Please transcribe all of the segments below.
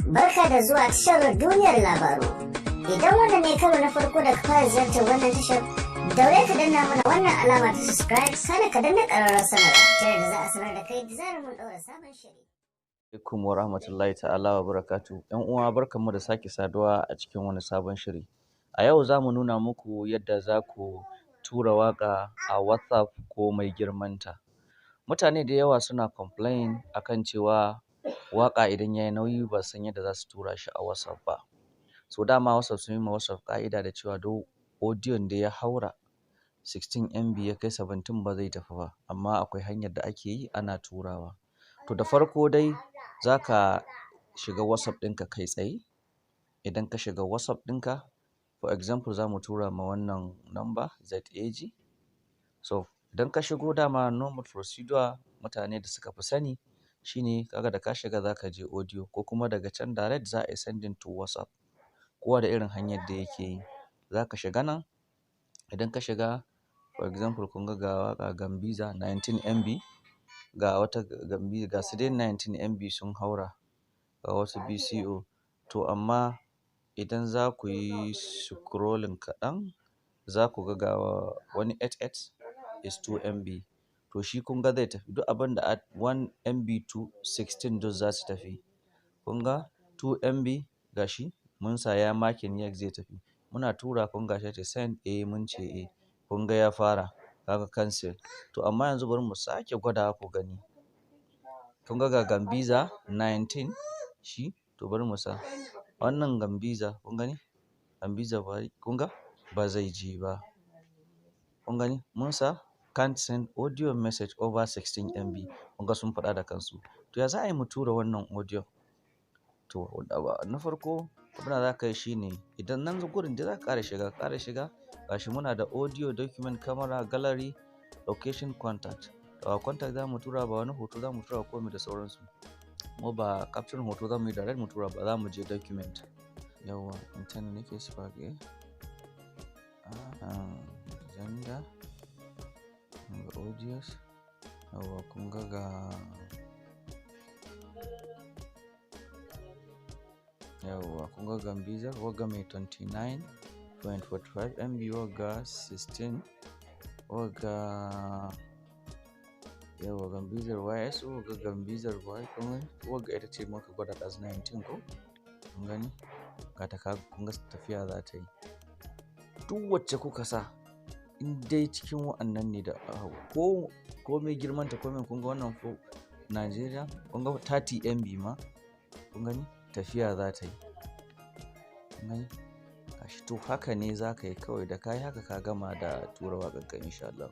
Barka da zuwa tashar Duniyar Labaru. Idan wannan ne karo na farko da ka fara ziyartar wannan tashar, daure ka danna mana wannan alama ta subscribe, kana ka danna ƙararrawar sanarwa ta yadda za a sanar da kai da zarar mun ɗaura sabon shiri. Alaikum wa rahmatullahi ta'ala wa barakatuh. ‘Yan uwa, barkanmu da sake saduwa a cikin wani sabon shiri. A yau za mu nuna muku yadda za ku tura waƙa a WhatsApp komai girmanta. Mutane da yawa suna complain akan cewa waƙa idan ya yi nauyi ba su san yadda za su tura shi a WhatsApp ba. So dama WhatsApp sun yi ma WhatsApp ƙa'ida da cewa duk audio da ya haura 16 MB ya kai 17 ba zai tafi ba, amma akwai hanyar da ake yi ana turawa. To, da farko dai za ka shiga WhatsApp ɗinka kai tsaye. Idan ka shiga WhatsApp ɗinka, for example, za mu tura ma wannan number ZAG. So idan ka shigo, dama normal procedure mutane da suka fi sani shine kaga da ka shiga za ka je audio, ko kuma daga can direct za a yi sending to WhatsApp. Kowa da irin hanyar da yake yi. Za ka shiga nan, idan ka shiga, for example, kun ga ga waƙa Gambiza 19 MB, ga wata Gambiza, ga su dai 19 MB sun haura, ga wasu BCO. To amma idan za ku yi scrolling kaɗan, za ku ga ga wani 88 is 2 MB. To shi kun ga zai tafi, duk abin da at 1 MB to 16 duk za su tafi. Kun ga 2 MB, gashi mun sa ya marking yes, zai tafi. Muna tura, kun ga shi yace send, eh mun ce eh. Kun ga ya fara, kaga cancel. To amma yanzu bari mu sake gwadawa ku gani. Kun ga ga Gambiza 19 shi, to bari mu sa wannan Gambiza, kun gani? Gambiza ba, kun ga ba zai je ba. Kun gani? Mun sa can't send audio message over 16 MB. Kun ga sun faɗa da kansu. To ya za a yi mu tura wannan audio? To na farko, abin da za ka yi shine idan nan gurin da za ka ƙara shiga, ƙara shiga, gashi muna da audio, document, camera, gallery, location, contact. Da contact za mu tura, ba wani hoto za mu tura ko da sauransu. Mu ba capture hoto za mu yi direct mu tura ba, za mu je document. Yauwa, internet nake spark eh. Xender, ga audios. Yauwa, kun ga ga yauwa, kun ga Gambiza, wagga mai 29.45 MB, wagga 16, wagga, yauwa, Gambizar YS, wagga Gambizar Y, kun gani? Wagga ita ce muka gwada ɗazu 19 ko? Kun gani? Ga ta, kun ga tafiya za ta yi. Duk wacce kuka sa in dai cikin wa'annan ne da ko komai girmanta komai, kun ga wannan ko Nigeria, kun ga 30 MB ma, kun gani? Tafiya za ta yi. Kun gani? Gashi, to haka ne za ka yi kawai, da ka yi haka ka gama da tura waƙarka insha Allah.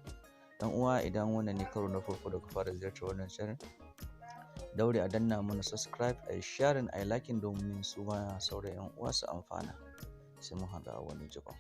Dan uwa, idan wannan ne karo na farko da ka fara ziyartar wannan channel, daure a danna mana subscribe, a yi sharing, a yi liking domin su ma sauran 'yan uwa su amfana. Sai mun haɗu a wani jikon.